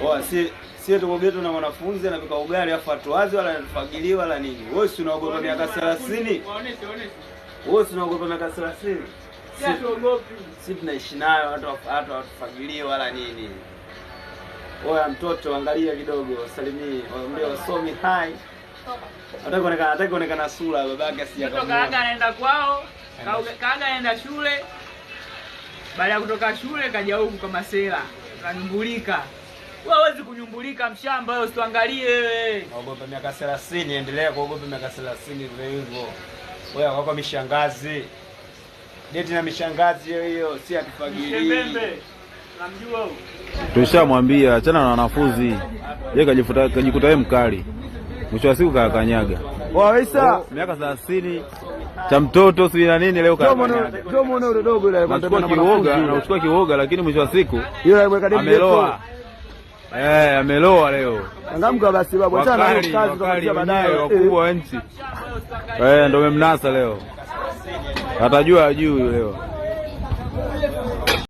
Oa, si tuko geto na mwanafunzi anapika ugali afu atuwazi wala anatufagilii wala nini. Wewe si unaogopa miaka 30? Waoneshe, waoneshe. Wewe si unaogopa miaka 30? Si hatuogopi. Si tunaishi nayo hata watufagilie wala nini. Oya mtoto, angalia kidogo, salimie, waambie wasomi hai. Hataki kuonekana sura babake Mtoto asijakamua. kaaga anaenda kwao, kaaga anaenda shule. Baada ya kutoka shule kaja huku kama sela. Kanyumbulika. Wewe huwezi kunyumbulika mshamba, wewe usituangalie wewe. Naogopa miaka 30, endelea kuogopa miaka 30 hivyo hivyo. Oya wako mishangazi. Deti na mishangazi hiyo hiyo, si atufagilii. Mshembembe. Namjua huyu. Tushamwambia achana na wanafunzi, yeye kajikuta yeye mkali, mwisho wa siku kakanyaga. Waisa. Miaka 30 cha mtoto sijui na nini, leo kakanyaga. Ndio muone yule dogo yule alikuwa Nachukua kiuoga na uchukua kiuoga, lakini mwisho wa siku Yule alikuwa demu. ameloa. Eh, ameloa leo. Changamka basi babu, achana na Wakali, hiyo kazi wakali tutakuja baadaye. wenyewe wakubwa wa nchi. Eh, ndio memnasa leo. Atajua ajui leo.